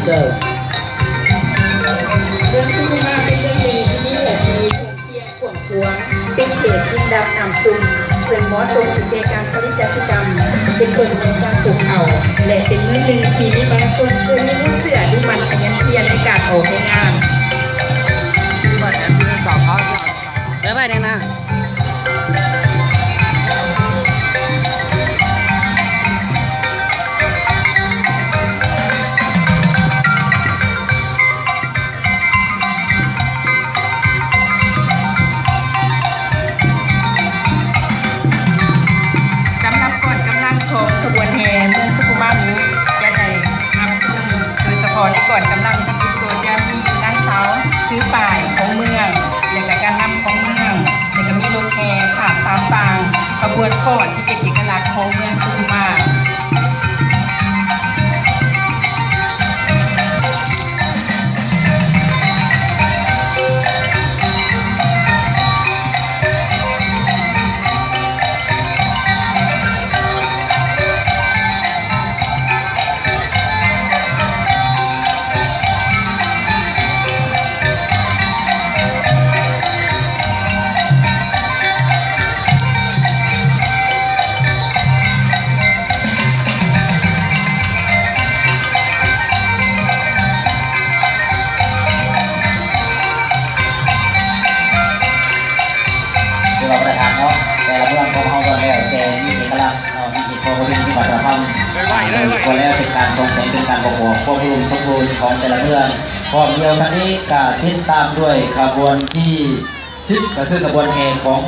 ເມືອງສຸຂຸມາເປັນເມືອງເລທີ່ມີເນື້ອທີ່ກວ້າງຂວາງ ເປັນເຂດດິນດຳນ້ຳຊຸ່ມ ເຊິ່ງເໝາະສົມແກ່ການຜະລິດກະສິກຳ ເປັນຕົ້ນແມ່ນການປູກເຂົ້າ ແລະ ເປັນເມືອງໜຶ່ງທີ່ມີປະຊາຊົນເຄີຍມີຄວາມເຊື່ອ ຫຼື ໝັ້ນຂະຫຍັນຂຽນໃນການອອກແຮງງານ. ໄປໄວ້ແດ່ນະ. ສຳລັບກ້ອນກຳລັງຂອງຂະບວນແຫ່ເມືອງສຸຂຸມານີ້ ຈະໄດ້ຮັບຊົມ ໂດຍສະເພາະໃນກ້ອນກຳລັງທຳອິດກໍຈະມີນາງສາວຖືປ້າຍຂອງເມືອງ ແລະ ກະການນຳຂອງເມືອງ ແລະ ກະມີລົດແຫ່ຂາບສາມຟາງ ຂະບວນຟ້ອນທີ່ເປັນເອກະລັກຂອງເມືອງສຸຂຸມາ. ຄືວ່າປະທານເນາະ ແຕ່ລະເມືອງຂອງເຮົາກໍແລ້ວແຕ່ມີເອກະລັກເນາະ ມີເອກະລັກ ມີວັດທະນະທຳ ກໍແລ້ວເປັນການສົ່ງເສີມ ເປັນການບົ່ງບອກຄວາມອຸດົມສົມບູນຂອງແຕ່ລະເມືອງ. ພ້ອມດຽວກັນນີ້ກະຕິດຕາມດ້ວຍຂະບວນທີສິບ ກໍຄືຂະບວນແຫ່ຂອງ